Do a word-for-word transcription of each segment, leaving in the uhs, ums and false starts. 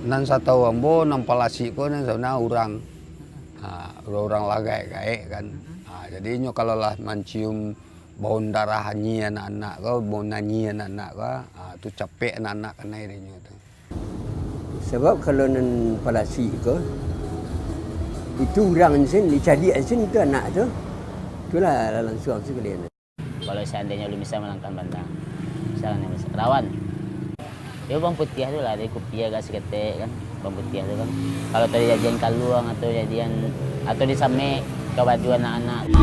Nan satau ambo, nan palasik ko nan sabana urang. Ha, urang-urang lah gaek-gaek kan. Ha, jadi inyo kalau lah mancium bau darah nyi anak-anak ko, bau nanyi anak-anak ko, ha, tu capek anak-anak kanai dek inyo tu. Sabab kalau nan palasik ko, itu urang sen, dicadiak sen itu anak tu, itulah lah lansuang sakali. Kalau seandainyo ulun bisa malangkah bantang, misalnyo, rawan. Yo, bawang putiah tu lah, dari kupi agak saketek kan, bawang putiah tu kan. Kalau tadi jadian kaluang atau jadian, atau disamek ka baju anak-anak.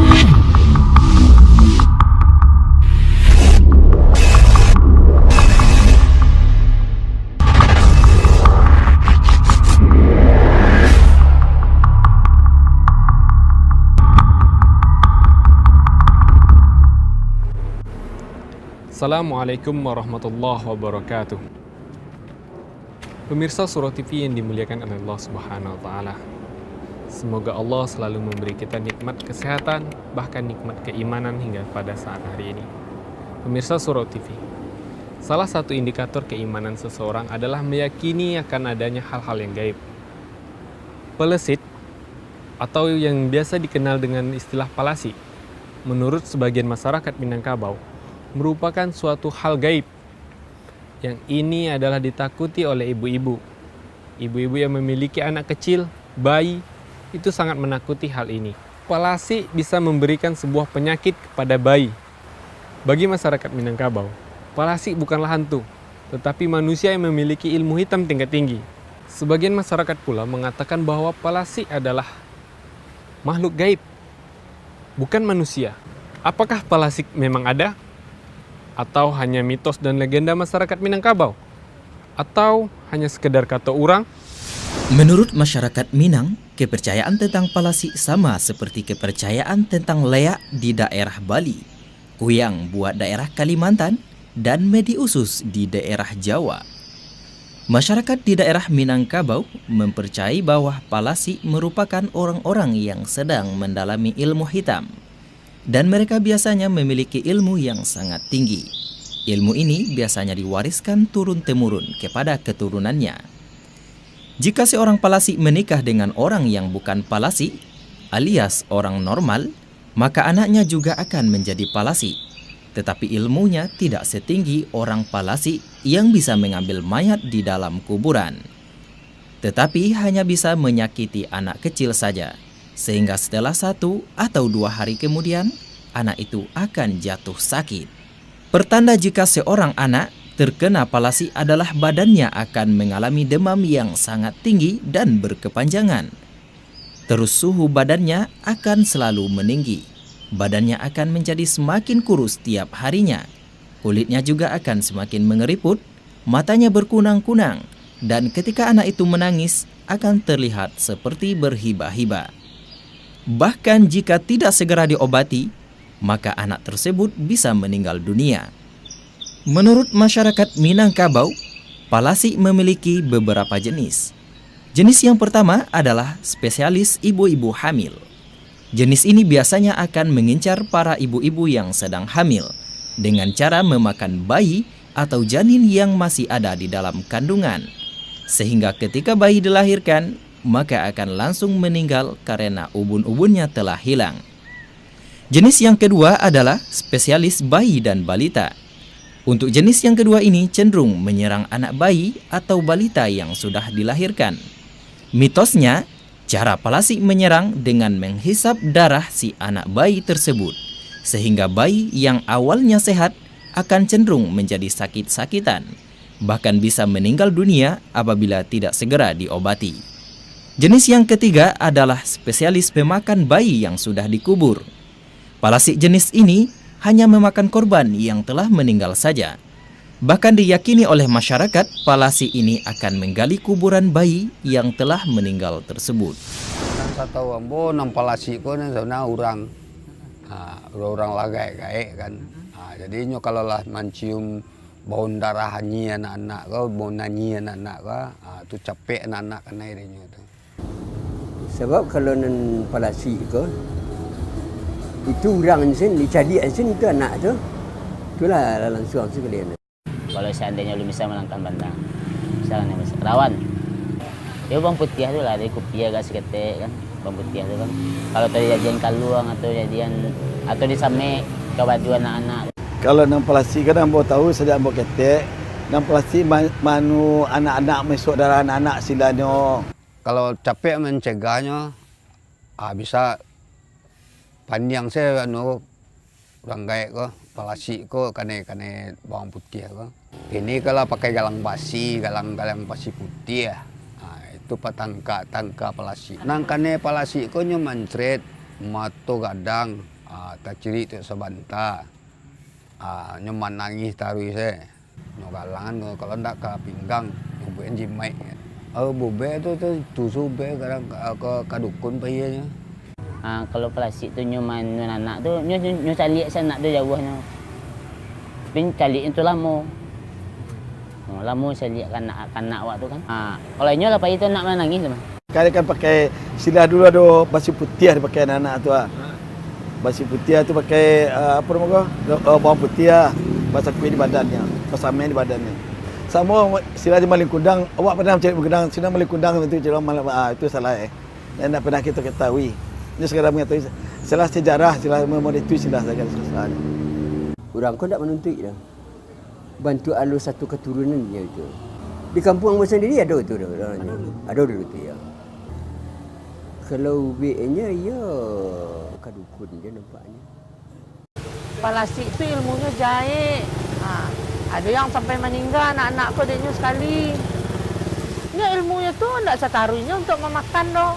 Assalamualaikum warahmatullahi wabarakatuh. Pemirsa Surau T V yang dimuliakan oleh Allah Subhanahu wa Ta'ala. Semoga Allah selalu memberi kita nikmat kesehatan, bahkan nikmat keimanan hingga pada saat hari ini. Pemirsa Surau T V, salah satu indikator keimanan seseorang adalah meyakini akan adanya hal-hal yang gaib. Pelesit, atau yang biasa dikenal dengan istilah palasik, menurut sebagian masyarakat Minangkabau, merupakan suatu hal gaib yang ini adalah ditakuti oleh ibu-ibu. Ibu-ibu yang memiliki anak kecil, bayi, itu sangat menakuti hal ini. Palasik bisa memberikan sebuah penyakit kepada bayi. Bagi masyarakat Minangkabau, palasik bukanlah hantu, tetapi manusia yang memiliki ilmu hitam tingkat tinggi. Sebagian masyarakat pula mengatakan bahwa palasik adalah makhluk gaib, bukan manusia. Apakah palasik memang ada? Atau hanya mitos dan legenda masyarakat Minangkabau? Atau hanya sekedar kato urang? Menurut masyarakat Minang, kepercayaan tentang palasik sama seperti kepercayaan tentang leak di daerah Bali, kuyang buat daerah Kalimantan, dan medi usus di daerah Jawa. Masyarakat di daerah Minangkabau mempercayai bahwa palasik merupakan orang-orang yang sedang mendalami ilmu hitam, dan mereka biasanya memiliki ilmu yang sangat tinggi. Ilmu ini biasanya diwariskan turun-temurun kepada keturunannya. Jika seorang palasik menikah dengan orang yang bukan palasik, alias orang normal, maka anaknya juga akan menjadi palasik. Tetapi ilmunya tidak setinggi orang palasik yang bisa mengambil mayat di dalam kuburan. Tetapi hanya bisa menyakiti anak kecil saja, sehingga setelah satu atau dua hari kemudian, anak itu akan jatuh sakit. Pertanda jika seorang anak terkena palasik adalah badannya akan mengalami demam yang sangat tinggi dan berkepanjangan. Terus suhu badannya akan selalu meninggi. Badannya akan menjadi semakin kurus tiap harinya. Kulitnya juga akan semakin mengeriput, matanya berkunang-kunang, dan ketika anak itu menangis, akan terlihat seperti berhibah-hibah. Bahkan jika tidak segera diobati, maka anak tersebut bisa meninggal dunia. Menurut masyarakat Minangkabau, palasik memiliki beberapa jenis. Jenis yang pertama adalah spesialis ibu-ibu hamil. Jenis ini biasanya akan mengincar para ibu-ibu yang sedang hamil dengan cara memakan bayi atau janin yang masih ada di dalam kandungan, sehingga ketika bayi dilahirkan, maka akan langsung meninggal karena ubun-ubunnya telah hilang. Jenis yang kedua adalah spesialis bayi dan balita. Untuk jenis yang kedua ini cenderung menyerang anak bayi atau balita yang sudah dilahirkan. Mitosnya, cara palasik menyerang dengan menghisap darah si anak bayi tersebut, sehingga bayi yang awalnya sehat akan cenderung menjadi sakit-sakitan, bahkan bisa meninggal dunia apabila tidak segera diobati. Jenis yang ketiga adalah spesialis pemakan bayi yang sudah dikubur. Palasik jenis ini hanya memakan korban yang telah meninggal saja. Bahkan diyakini oleh masyarakat, palasik ini akan menggali kuburan bayi yang telah meninggal tersebut. Nan satau ambo, nan palasik ko nan sabana urang. Ha, urang-urang lah gaek-gaek kan. Ha, jadi inyo kalau lah mancium bau darah nyi anak-anak ko, bau nanyi anak-anak ko, ha, tu capek anak-anak kanai dek inyo tu. Sabab kalau nan palasik ko, itu urang sen, dicadiak sen itu anak tu, itulah lah lansuang sakali. Kalau seandainyo ulun bisa malangkah bantang, misalnyo, rawan. Yo, bawang putiah tu lah, dari kupiah agak saketek kan, bawang putiah tu kan. Kalau tadi jadian kaluang atau jadian, atau disamek ka baju anak-anak. Kalau nan palasik kan ambo tahu sajak ambo ketek, nan palasik ma-, manu anak-anak masuak darah anak-anak silanyo. Kalau capek mancegahnyo, ah, bisa pandiang se anu, urang gaek ko, palasik ko, kanai-kanai bawang putiah ko. Kini ko lah pakai galang basi, galang-galang basi putiah. Ha, itu patangka-tangka palasik. Nan kanai palasik ko nyo mancret, mato gadang, ha, tacirik tu sabanta. Ha, nyo manangih taruih se. Nyo galangan ko, kalau ndak ka pinggang, nyo buek jimaik. Apo bubeh tu, tu, tusu bubeh kadang ka, ka, ka dukun payianyo. Ah, kalau palasik tu nyo manun anak tu, nyo, nyo, nyo caliak se anak tu jauahnyo. Tapi caliaknyo tu lamo. Oh, lamo caliak ka anak, ka anak awak tu kan. Ah, kalau inyo lah payi tu anak manangih tu mah. Kali kan pakai silah dulu ado basi putiah dipakai anak-anak tu ah. Basi putiah tu pakai, ah, apo namo ko? Eh, bawang putiah, basakuik di badannyo, basamai di badannyo. Samo silah di Malin Kundang, awak pernah mancari Malin Kundang, silah Malin Kundang tu, silah Malin, ah, itu salah eh. Yang ndak pernah kito ketahui. Ini sekadar mengetahui, silah sejarah, silah memori itu silah saja salah. Urang ko ndak manuntuik doh. Bantuak alun satu katurunannyo itu. Di kampuang ambo sandiri ado tu, ado, ado, ado dulu tu, yo. Kalau ubeknyo, iyo, ka dukun je nampaknyo. Palasik tu ilmunyo jahek. Ha, ado yang sampai maningga anak-anak ko dek nyo sakali. Nyo ilmunyo tu ndak sataruihnyo untuak mamakan doh.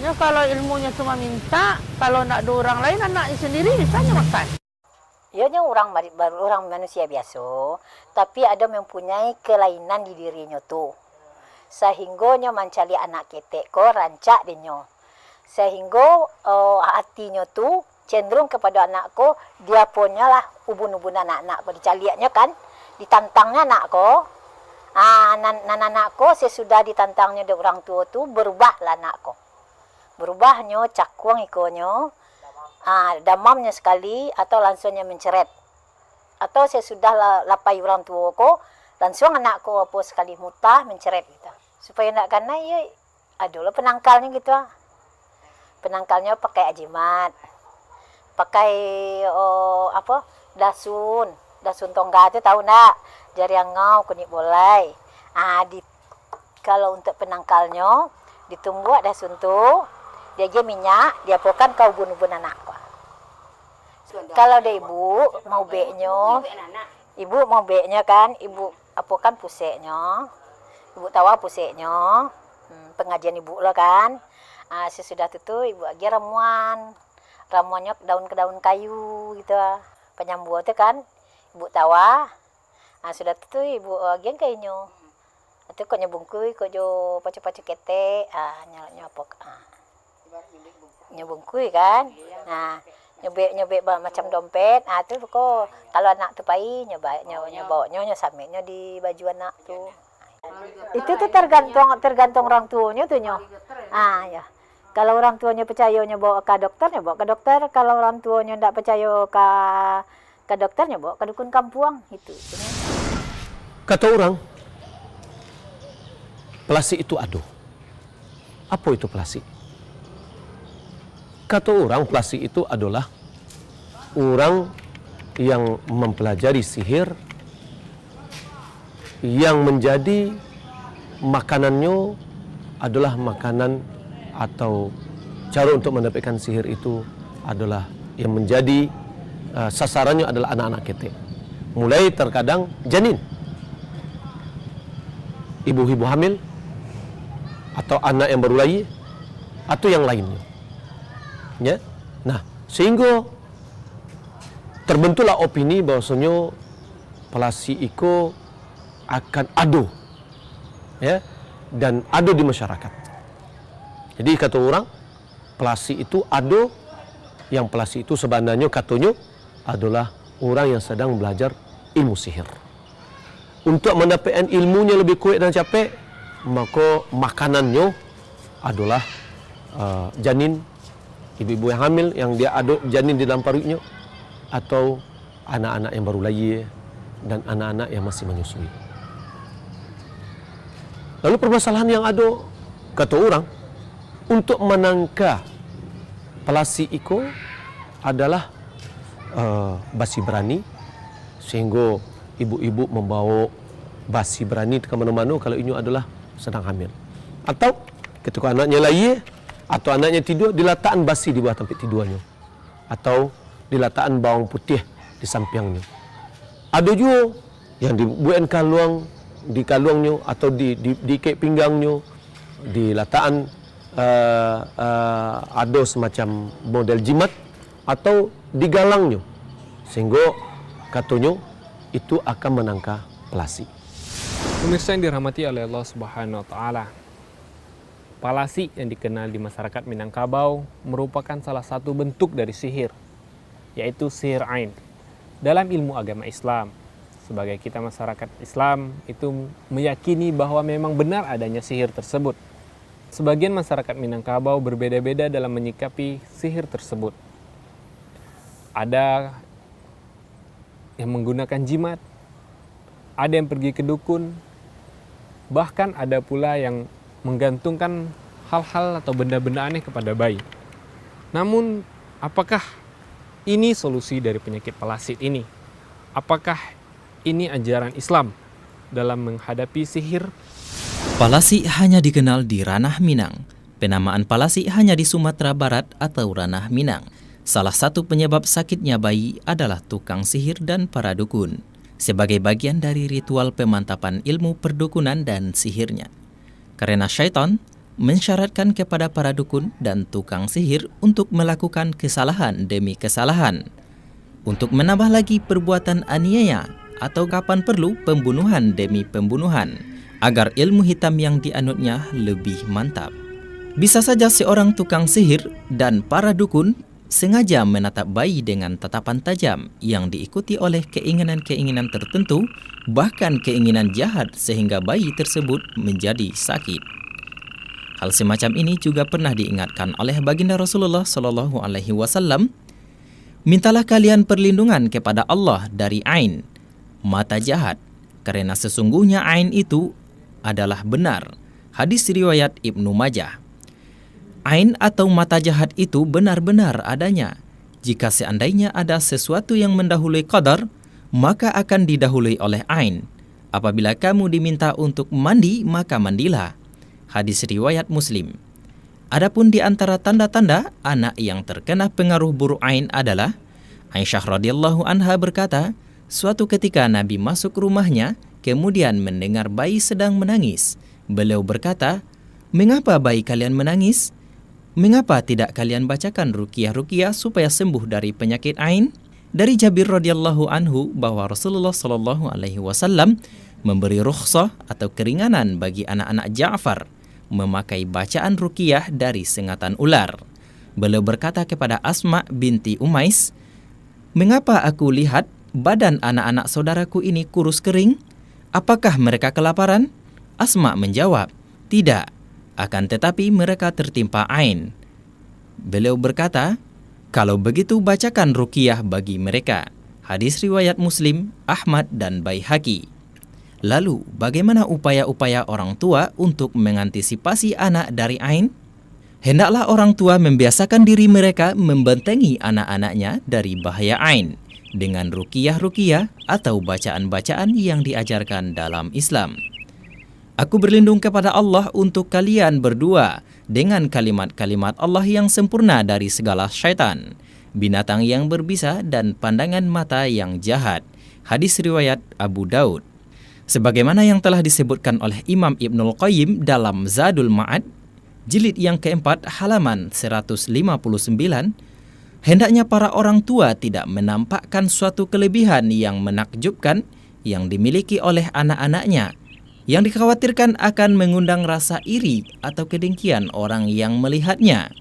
Nyo kalau ilmunyo tu mamintak, kalau ndak ado urang lain, anaknyo sandiri bisa nyo makan. Iyo nyo urang mari-, baru urang manusia biaso, tapi ado mempunyai kelainan di dirinyo tu, sahinggo nyo mancaliak anak ketek ko rancak di nyo. Sahinggo, eh, hatinyo tu cenderung kapado anak ko, diaponyo lah ubun-ubun anak-anak ko, dicaliaknyo kan, ditantangnyo anak ko. Ah, nan, nan anak ko sasudah ditantangnyo dek urang tuo tu, berubahlah anak ko. Berubahnyo cakuang ikonyo, ah, damamnyo sakali, atau langsuang nyo menceret. Atau sasudah la-, lapai urang tuo ko, langsuang anak ko apo sakali mutah menceret gitu. Supayo ndak kanai, yo, adolah penangkalnyo gitu ah. Penangkalnyo pakai ajimat, pakai, oh, apo, dasun, dasun tongga tu tahu ndak? Jari angau, kunik bolai. Ah, di Kalau untuak penangkalnyo, ditumbuak dasun tu, diagiah minyak, diapokan ka ubun-ubun anak ko. Kalau dek ibu, maubeknyo, ibu maubeknyo kan, ibu apokan puseknyo, ibu tawa puseknyo, hmm, pangajian ibu lo kan. Ah, sasudah tu, tu ibu agiah ramuan, ramuannyo daun ka daun kayu gitu, panyambua tu kan, ibu tawa. Ah, sudah tu, tu ibu agiah ka inyo. Itu kok nyo bungkui, kok jo pacu-pacu ketek, ah, nyo, nyo apo, ah. Nyo bungkui kan. Nah, nyo buek, nyo buek ba-, macam dompet, ah, tu ko kalau anak tu pai, nyo ba-, nyo, nyo baoknyo, nyo sameknyo di baju anak tu. Itu tu tergantung, tergantung orang tuonyo tu nyo. Ah, ya. Kalau orang tuonyo percayo nyo bawa ka dokter, nyo bawa ka dokter. Kalau orang tuonyo ndak percayo ka, ka dokter, nyo bawa ka dukun kampuang, itu. Kato urang, pelasik itu ado. Apo itu pelasik? Kato urang, pelasik itu adolah urang yang mempelajari sihir, yang menjadi makanannyo adalah makanan atau caro untuk mendapatkan sihir itu adalah yang menjadi, eh, sasarannyo adalah anak-anak ketek. Mulai terkadang janin, ibu-ibu hamil, atau anak yang baru lahir, atau yang lainnyo. Ya. Nah, sehingga terbentuklah opini bahwasanya pelasik iko akan ado, ya, dan ado di masyarakat. Jadi, kato urang, pelasik itu ado, yang pelasik itu sabananyo katonyo adolah urang yang sadang balajar ilmu sihir. Untuak mandapekkan ilmunyo labiah kuaik dan capek, mako makanannyo adolah, eh, janin, ibu-ibu yang hamil, yang dia ado janin di dalam paruiknyo, atau anak-anak yang baru lahir, dan anak-anak yang masih manyusui. Lalu permasalahan yang ado, Kato urang, untuk manangka palasik iko adalah, eh, basi barani, sahinggo ibu-ibu mambawo basi barani ka mano-mano kalau inyo adolah sadang hamil. Atau katiko anaknyo layie, atau anaknyo tidua, dilatakan basi di bawah tampek tiduanyo. Atau dilatakan bawang putiah di sampiangnyo. Ado juo yang dibuekan kaluang, di kaluangnyo atau di, di, diikek pinggangnyo, dilatakan, eh, eh, ado semacam model jimat atau digalangnyo, sahinggo katonyo itu akan manangka palasik. Pemirsa yang dirahmati oleh Allah Subhanahu wa Ta'ala, palasik yang dikenal di masyarakat Minangkabau merupakan salah satu bentuk dari sihir, yaitu sihir ain. Dalam ilmu agama Islam, sebagai kita masyarakat Islam itu meyakini bahwa memang benar adanya sihir tersebut. Sebagian masyarakat Minangkabau berbeda-beda dalam menyikapi sihir tersebut. Ada yang menggunakan jimat, ada yang pergi ke dukun, bahkan ada pula yang menggantungkan hal-hal atau benda-benda aneh kepada bayi. Namun, apakah ini solusi dari penyakit palasik ini? Apakah ini ajaran Islam dalam menghadapi sihir? Palasik hanya dikenal di Ranah Minang. Penamaan palasik hanya di Sumatera Barat atau Ranah Minang. Salah satu penyebab sakitnya bayi adalah tukang sihir dan para dukun, sebagai bagian dari ritual pemantapan ilmu perdukunan dan sihirnya. Karena syaitan mensyaratkan kepada para dukun dan tukang sihir untuk melakukan kesalahan demi kesalahan, untuk menambah lagi perbuatan aniaya, atau kapan perlu pembunuhan demi pembunuhan, agar ilmu hitam yang dianutnya lebih mantap. Bisa saja seorang tukang sihir dan para dukun sengaja menatap bayi dengan tatapan tajam yang diikuti oleh keinginan-keinginan tertentu, bahkan keinginan jahat, sehingga bayi tersebut menjadi sakit. Hal semacam ini juga pernah diingatkan oleh Baginda Rasulullah Shallallahu Alaihi Wasallam, "Mintalah kalian perlindungan kepada Allah dari ain, mata jahat, karena sesungguhnya ain itu adalah benar." Hadis riwayat Ibnu Majah. Ain atau mata jahat itu benar-benar adanya. Jika seandainya ada sesuatu yang mendahului qadar, maka akan didahului oleh ain. Apabila kamu diminta untuk mandi, maka mandilah. Hadis riwayat Muslim. Adapun di antara tanda-tanda anak yang terkena pengaruh buruk ain adalah, Aisyah radhiyallahu anha berkata, suatu ketika Nabi masuk rumahnya, kemudian mendengar bayi sedang menangis. Beliau berkata, "Mengapa bayi kalian menangis? Mengapa tidak kalian bacakan ruqyah-ruqyah supaya sembuh dari penyakit ain?" Dari Jabir radhiyallahu anhu bahwa Rasulullah shallallahu alaihi wasallam memberi rukhsah atau keringanan bagi anak-anak Ja'far memakai bacaan ruqyah dari sengatan ular. Beliau berkata kepada Asma binti Umais, "Mengapa aku lihat badan anak-anak saudaraku ini kurus kering? Apakah mereka kelaparan?" Asma menjawab, "Tidak, akan tetapi mereka tertimpa ain." Beliau berkata, "Kalau begitu, bacakan ruqyah bagi mereka." Hadis riwayat Muslim, Ahmad, dan Baihaqi. Lalu, bagaimana upaya-upaya orang tua untuk mengantisipasi anak dari ain? Hendaklah orang tua membiasakan diri mereka membentengi anak-anaknya dari bahaya ain dengan ruqyah-ruqyah atau bacaan-bacaan yang diajarkan dalam Islam. Aku berlindung kepada Allah untuk kalian berdua dengan kalimat-kalimat Allah yang sempurna dari segala syaitan, binatang yang berbisa, dan pandangan mata yang jahat. Hadis riwayat Abu Daud. Sebagaimana yang telah disebutkan oleh Imam Ibnul Qayyim dalam Zadul Ma'ad, jilid yang keempat, halaman seratus lima puluh sembilan, hendaknya para orang tua tidak menampakkan suatu kelebihan yang menakjubkan yang dimiliki oleh anak-anaknya, yang dikhawatirkan akan mengundang rasa iri atau kedengkian orang yang melihatnya.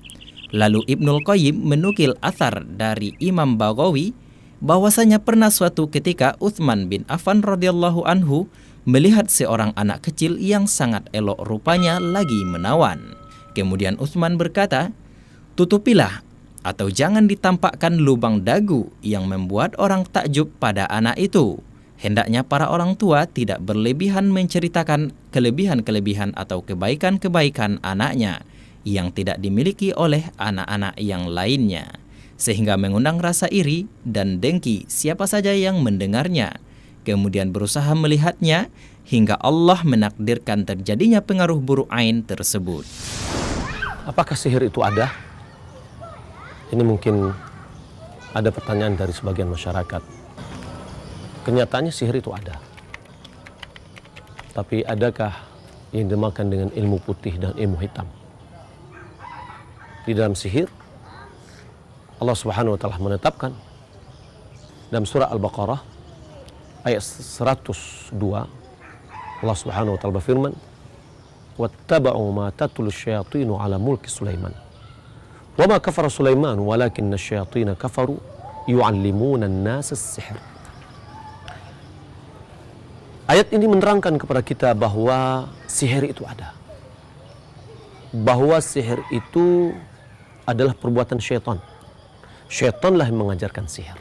Lalu Ibnul Qayyim menukil athar dari Imam Baghawi, bahwasanya pernah suatu ketika Utsman bin Affan radhiyallahu anhu melihat seorang anak kecil yang sangat elok rupanya lagi menawan. Kemudian Utsman berkata, "Tutupilah, atau jangan ditampakkan lubang dagu yang membuat orang takjub pada anak itu." Hendaknya para orang tua tidak berlebihan menceritakan kelebihan-kelebihan atau kebaikan-kebaikan anaknya yang tidak dimiliki oleh anak-anak yang lainnya, sehingga mengundang rasa iri dan dengki siapa saja yang mendengarnya, kemudian berusaha melihatnya hingga Allah menakdirkan terjadinya pengaruh buruk ain tersebut. Apakah sihir itu ada? Ini mungkin ada pertanyaan dari sebagian masyarakat. Kenyataannya sihir itu ada. Tapi adakah yang dinamakan dengan ilmu putih dan ilmu hitam? Di dalam sihir, Allah Subhanahu wa Ta'ala menetapkan dalam surah Al-Baqarah ayat seratus dua, Allah Subhanahu wa Ta'ala berfirman, "Wattaba'u ma tatlu syayatinu ala mulki Sulaiman. Wa ma kafara Sulaiman walakinna syayatina kafaru yu'allimuna nasa sihir." Ayat ini menerangkan kepada kita bahwa sihir itu ada. Bahwa sihir itu adalah perbuatan syaitan. Syaitanlah yang mengajarkan sihir.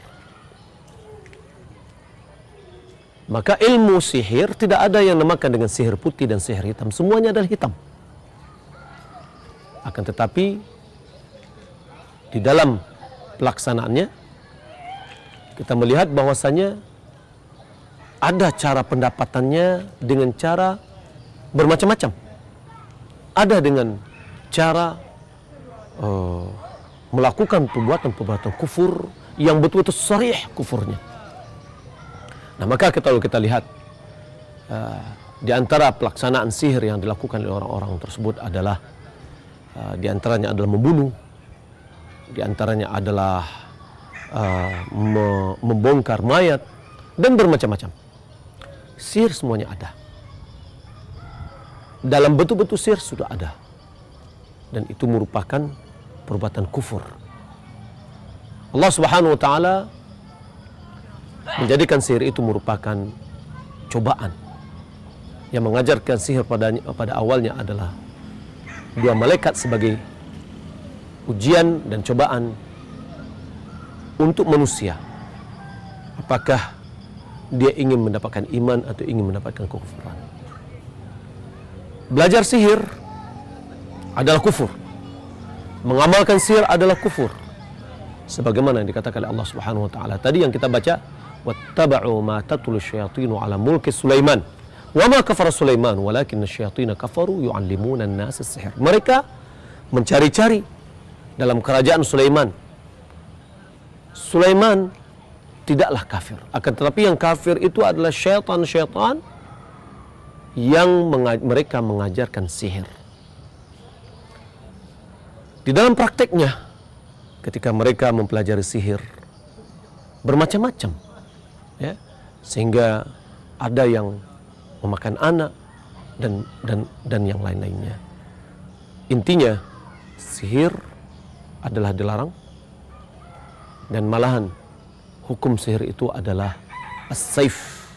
Maka ilmu sihir tidak ada yang namakan dengan sihir putih dan sihir hitam. Semuanya adalah hitam. Akan tetapi, di dalam pelaksanaannya, kita melihat bahwasanya ada cara pendapatannya dengan cara bermacam-macam. Ada dengan cara, eh, melakukan perbuatan-perbuatan kufur yang betul-betul sarih kufurnya. Nah, maka kita, kalau kita lihat, eh, di antara pelaksanaan sihir yang dilakukan oleh orang-orang tersebut adalah, eh, di antaranya adalah membunuh, di antaranya adalah, eh, me-, membongkar mayat, dan bermacam-macam. Sihir semuanya ada. Dalam bentuk-bentuk sihir sudah ada. Dan itu merupakan perbuatan kufur. Allah Subhanahu wa Ta'ala menjadikan sihir itu merupakan cobaan. Yang mengajarkan sihir pada, pada awalnya adalah dua malaikat sebagai ujian dan cobaan untuk manusia. Apakah dia ingin mendapatkan iman atau ingin mendapatkan kekufuran? Belajar sihir adalah kufur. Mengamalkan sihir adalah kufur. Sebagaimana yang dikatakan oleh Allah Subhanahu wa Ta'ala tadi yang kita baca, "Wattaba'u ma tatlu syayatinu ala mulki Sulaiman. Wa ma kafara Sulaiman, walakinna syayatina kafaru yu'allimuna nasa sihir." Mereka mencari-cari dalam kerajaan Sulaiman. Sulaiman tidaklah kafir. Akan tetapi yang kafir itu adalah syaitan-syaitan yang menga-, mereka mengajarkan sihir. Di dalam prakteknya, ketika mereka mempelajari sihir, bermacam-macam, ya, sehingga ada yang memakan anak dan, dan, dan yang lain-lainnya. Intinya, sihir adalah dilarang, dan malahan hukum sihir itu adalah as-saif.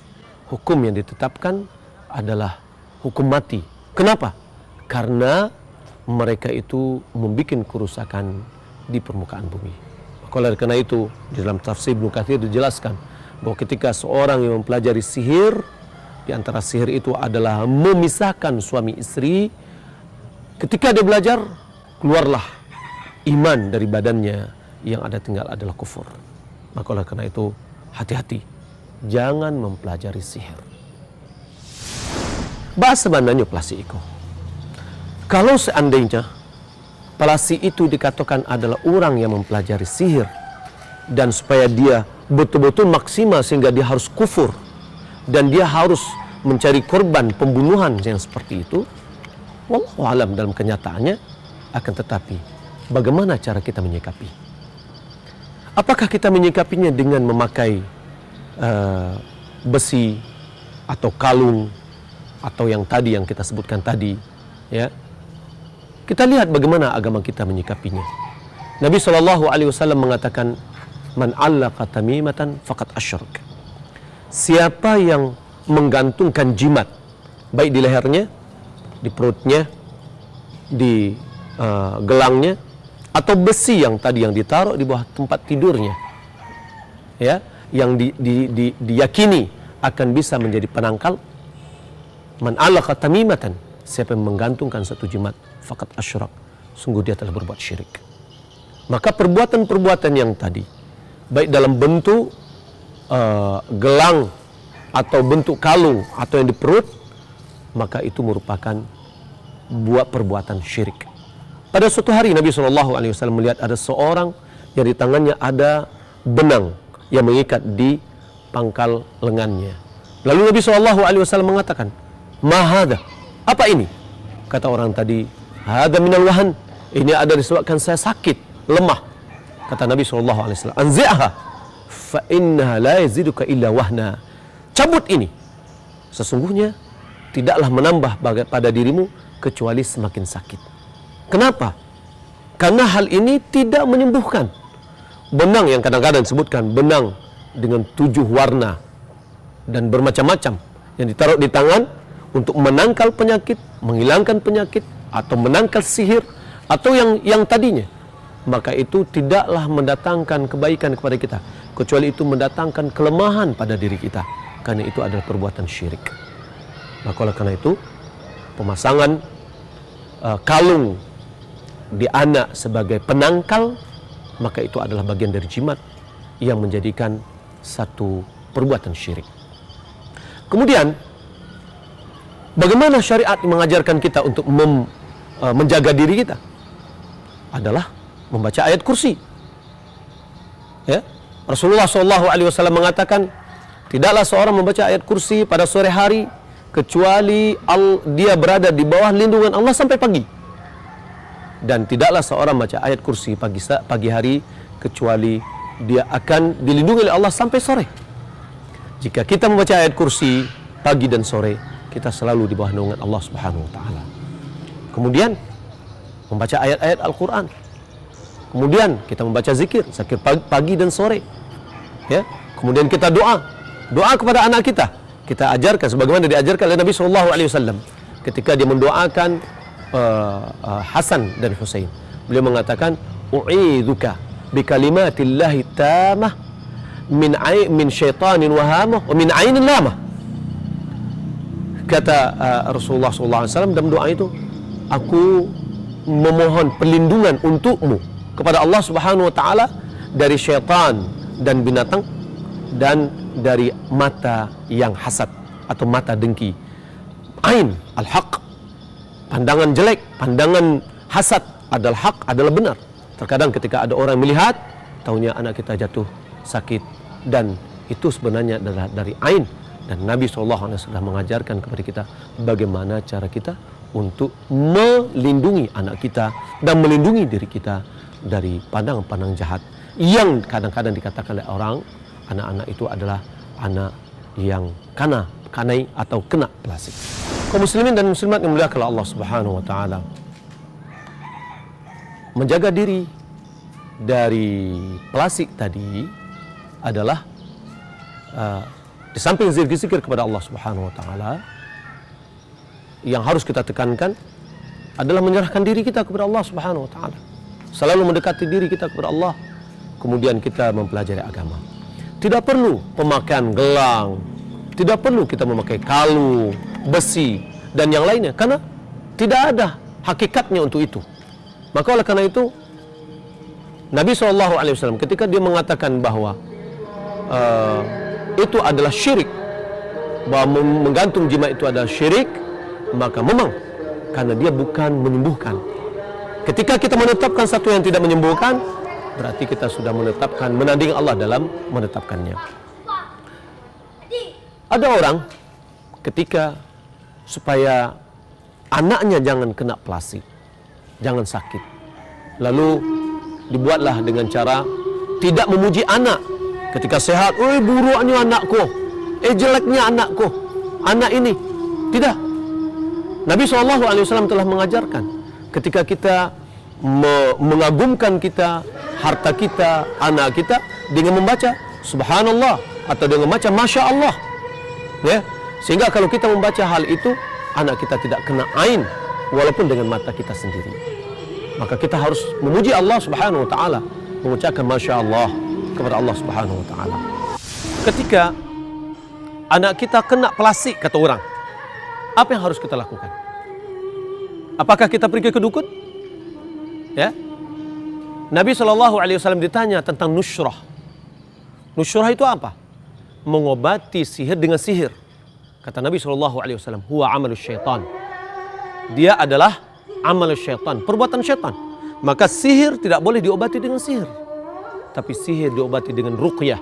Hukum yang ditetapkan adalah hukum mati. Kenapa? Karena mereka itu membuat kerusakan di permukaan bumi. Maka oleh karena itu, di dalam tafsir Ibnu Katsir dijelaskan bahwa ketika seorang yang mempelajari sihir, di antara sihir itu adalah memisahkan suami istri, ketika dia belajar, keluarlah iman dari badannya, yang ada tinggal adalah kufur. Maka oleh karena itu, hati-hati, jangan mempelajari sihir. Baa sabananyo palasi iko? Kalau seandainya palasi itu dikatokan adalah urang yang mempelajari sihir, dan supaya dia betul-betul maksimal sehingga dia harus kufur, dan dia harus mencari korban pembunuhan yang seperti itu, wallahu alam dalam kenyataannya. Akan tetapi, bagaimana cara kita menyikapi? Apakah kita menyikapinya dengan memakai, eh, besi atau kalung atau yang tadi yang kita sebutkan tadi, ya? Kita lihat bagaimana agama kita menyikapinya. Nabi sallallahu alaihi wasallam mengatakan, "Man allaqa tamimatan faqad asyrak." Siapa yang menggantungkan jimat, baik di lehernya, di perutnya, di, eh, gelangnya, atau besi yang tadi yang ditaruh di bawah tempat tidurnya, ya, yang di, di, di, diyakini akan bisa menjadi penangkal. "Man alaqa tamimatan," siapa yang menggantungkan satu jimat, "faqad asyrak," sungguh dia telah berbuat syirik. Maka perbuatan-perbuatan yang tadi, baik dalam bentuk, eh, gelang, atau bentuk kalung, atau yang di perut, maka itu merupakan buat perbuatan syirik. Pada suatu hari, Nabi sallallahu alaihi wasallam melihat ada seorang yang di tangannya ada benang yang mengikat di pangkal lengannya. Lalu Nabi sallallahu alaihi wasallam mengatakan, "Ma hadha? Apa ini?" Kata orang tadi, "Hadha minal wahan. Ini ada disebabkan saya sakit, lemah." Kata Nabi sallallahu alaihi wasallam, "Anzi'ha, fa innaha la yaziduka illa wahna." "Cabut ini. Sesungguhnya tidaklah menambah baga-, pada dirimu kecuali semakin sakit." Kenapa? Karena hal ini tidak menyembuhkan. Benang yang kadang-kadang disebutkan benang dengan tujuh warna dan bermacam-macam yang ditaruh di tangan untuk menangkal penyakit, menghilangkan penyakit, atau menangkal sihir, atau yang, yang tadinya, maka itu tidaklah mendatangkan kebaikan kepada kita, kecuali itu mendatangkan kelemahan pada diri kita, karena itu adalah perbuatan syirik. Maka oleh karena itu, pemasangan, eh, kalung di anak sebagai penangkal, maka itu adalah bagian dari jimat yang menjadikan satu perbuatan syirik. Kemudian, bagaimana syariat mengajarkan kita untuk mem-, eh, menjaga diri kita? Adalah membaca ayat kursi. Ya. Rasulullah sallallahu alaihi wasallam mengatakan, "Tidaklah seorang membaca ayat kursi pada sore hari kecuali al-, dia berada di bawah lindungan Allah sampai pagi. Dan tidaklah seorang baca ayat kursi pagi sa-, pagi hari kecuali dia akan dilindungi oleh Allah sampai sore." Jika kita membaca ayat kursi pagi dan sore, kita selalu di bawah naungan Allah Subhanahu wa taala. Kemudian, membaca ayat-ayat Al-Qur'an. Kemudian, kita membaca zikir, zikir pag-, pagi dan sore. Ya. Kemudian kita doa. Doa kepada anak kita. Kita ajarkan sebagaimana diajarkan oleh Nabi sallallahu alaihi wasallam. Ketika dia mendoakan, eh, eh, Hasan dan Husain, beliau mengatakan, "U'idzuka bi kalimatillahi tammah min ai-, min syaitanin wahamah, wa min ainin lamah." Kata, eh, Rasulullah sallallahu alaihi wasallam dalam doa itu, "Aku memohon perlindungan untukmu kepada Allah Subhanahu wa taala dari syaitan dan binatang dan dari mata yang hasad atau mata dengki." Ain, al-haq. Pandangan jelek, pandangan hasad adalah hak, adalah benar. Terkadang ketika ada orang melihat, taunya anak kita jatuh sakit, dan itu sebenarnya adalah dari ain. Dan Nabi sallallahu alaihi wasallam mengajarkan kepada kita bagaimana cara kita untuk melindungi anak kita dan melindungi diri kita dari pandang-pandang jahat yang kadang-kadang dikatakan oleh orang, anak-anak itu adalah anak yang kana, kanai atau kena pelasik. Kaum muslimin dan muslimat yang dimuliakan Allah Subhanahu wa taala, menjaga diri dari pelasik tadi adalah, uh, di samping zikir-zikir kepada Allah Subhanahu wa taala, yang harus kita tekankan adalah menyerahkan diri kita kepada Allah Subhanahu wa taala. Selalu mendekati diri kita kepada Allah, kemudian kita mempelajari agama. Tidak perlu pemakaian gelang, tidak perlu kita memakai kalung, besi, dan yang lainnya, karena tidak ada hakikatnya untuk itu. Maka oleh karena itu, Nabi sallallahu alaihi wasallam ketika dia mengatakan bahwa, eh, itu adalah syirik, bahwa mem-, menggantung jimat itu adalah syirik, maka memang karena dia bukan menyembuhkan. Ketika kita menetapkan satu yang tidak menyembuhkan, berarti kita sudah menetapkan, menandingi Allah dalam menetapkannya. Ada orang ketika supaya anaknya jangan kena pelasik, jangan sakit. Lalu dibuatlah dengan cara tidak memuji anak ketika sehat. "Oi, buruknya anak ko, eh, jeleknya anak ko, anak ini." Tidak. Nabi sallallahu alaihi wasallam telah mengajarkan, ketika kita me-, mengagumkan kita, harta kita, anak kita, dengan membaca subhanallah atau dengan membaca masya Allah. Ya. Sehingga kalau kita membaca hal itu, anak kita tidak kena ain walaupun dengan mata kita sendiri. Maka kita harus memuji Allah Subhanahu wa taala, mengucapkan masya Allah kepada Allah Subhanahu wa taala. Ketika Anak kita kena pelasik, kata orang. Apa yang harus kita lakukan? Apakah kita pergi ke dukun? Ya. Nabi sallallahu alaihi wasallam ditanya tentang nusyrah. Nusyrah itu apa? Mengobati sihir dengan sihir. Kata Nabi sallallahu alaihi wasallam, "Huwa amalu syaitan." Dia adalah amal syaitan, perbuatan syaitan. Maka sihir tidak boleh diobati dengan sihir. Tapi sihir diobati dengan ruqyah.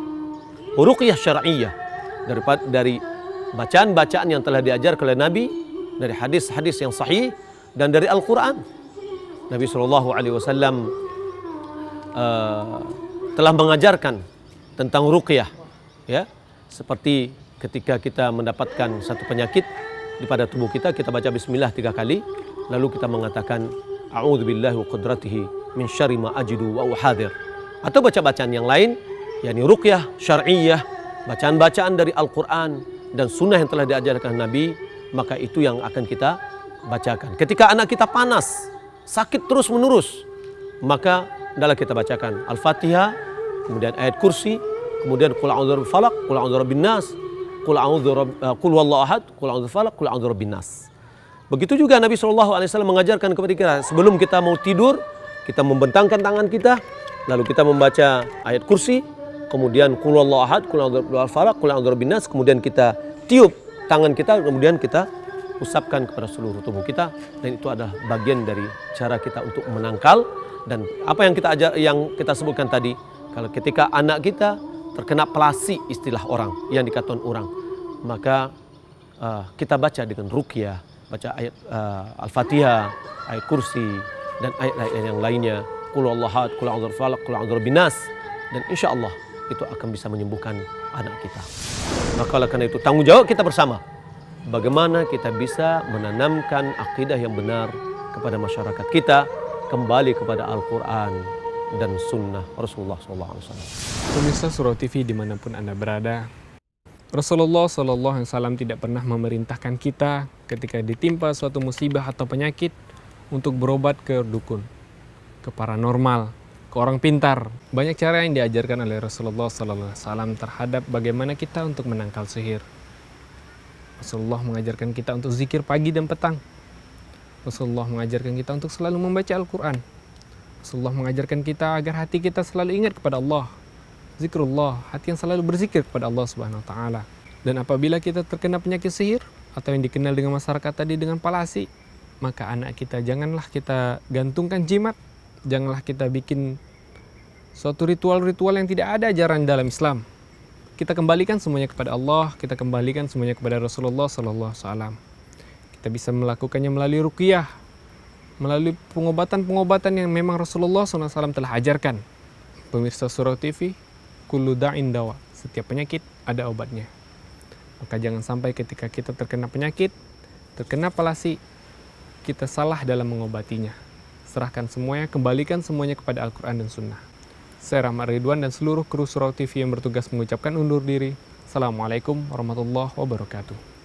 Ruqyah syar'iyyah. Daripada, dari bacaan-bacaan yang telah diajarkan oleh Nabi, dari hadis-hadis yang sahih, dan dari Al-Quran. Nabi sallallahu alaihi wasallam, eh, telah mengajarkan tentang ruqyah, ya. Seperti ketika kita mendapatkan satu penyakit di pada tubuh kita, kita baca bismillah tiga kali, lalu kita mengatakan, "A'udzubillahi wa qudratihi min syarri ma ajidu wa uhadir." Atau baca bacaan yang lain, yakni ruqyah syar'iyyah, bacaan-bacaan dari Al-Quran dan sunnah yang telah diajarkan Nabi, maka itu yang akan kita bacakan. Ketika anak kita panas, sakit terus-menerus, maka hendaklah kita bacakan Al-Fatihah, kemudian ayat kursi, kemudian Qul a'udzu birabbil falaq, Qul a'udzu birabbin nas, Qul a'udzu rabb-, eh, Qul huwallahu ahad, Qul a'udzu birabbil falaq, Qul a'udzu birabbin nas. Begitu juga Nabi sallallahu alaihi wasallam mengajarkan kepada kita, sebelum kita mau tidur, kita membentangkan tangan kita, lalu kita membaca ayat kursi, kemudian Qul huwallahu ahad, Qul a'udzu birabbil falaq, Qul a'udzu birabbin nas, kemudian kita tiup tangan kita, kemudian kita usapkan kepada seluruh tubuh kita, dan itu adalah bagian dari cara kita untuk menangkal. Dan apa yang kita ajar, yang kita sebutkan tadi, kalau ketika anak kita terkena pelasik, istilah orang yang dikatakan orang, maka, eh, kita baca dengan ruqyah, baca ayat, eh, Al-Fatihah, ayat kursi, dan ayat-ayat yang lainnya, Qul huwallahu ahad, Qul a'udzu birabbil falaq, Qul a'udzu birabbin nas, dan insya Allah itu akan bisa menyembuhkan anak kita. Maka oleh karena itu, tanggung jawab kita bersama, bagaimana kita bisa menanamkan akidah yang benar kepada masyarakat kita, kembali kepada Al-Quran dan Sunnah Rasulullah sallallahu alaihi wasallam. Pemirsa Surau T V dimanapun Anda berada, Rasulullah sallallahu alaihi wasallam tidak pernah memerintahkan kita ketika ditimpa suatu musibah atau penyakit untuk berobat ke dukun, ke paranormal, ke orang pintar. Banyak cara yang diajarkan oleh Rasulullah sallallahu alaihi wasallam terhadap bagaimana kita untuk menangkal sihir. Rasulullah mengajarkan kita untuk zikir pagi dan petang. Rasulullah mengajarkan kita untuk selalu membaca Al-Quran. Rasulullah mengajarkan kita agar hati kita selalu ingat kepada Allah. Zikrullah, hati yang selalu berzikir kepada Allah Subhanahu wa Ta'ala. Dan apabila kita terkena penyakit sihir, atau yang dikenal dengan masyarakat tadi dengan palasi, maka anak kita janganlah kita gantungkan jimat, janganlah kita bikin suatu ritual-ritual yang tidak ada ajaran dalam Islam. Kita kembalikan semuanya kepada Allah, kita kembalikan semuanya kepada Rasulullah sallallahu alaihi wasallam. Kita bisa melakukannya melalui ruqyah, melalui pengobatan-pengobatan yang memang Rasulullah sallallahu alaihi wasallam telah ajarkan. Pemirsa Surau T V, kullu da'in dawa, setiap penyakit ada obatnya. Maka jangan sampai ketika kita terkena penyakit, terkena palasi, kita salah dalam mengobatinya. Serahkan semuanya, kembalikan semuanya kepada Al-Quran dan Sunnah. Saya Rahmat Ridwan dan seluruh kru Surau T V yang bertugas mengucapkan undur diri. Assalamualaikum warahmatullahi wabarakatuh.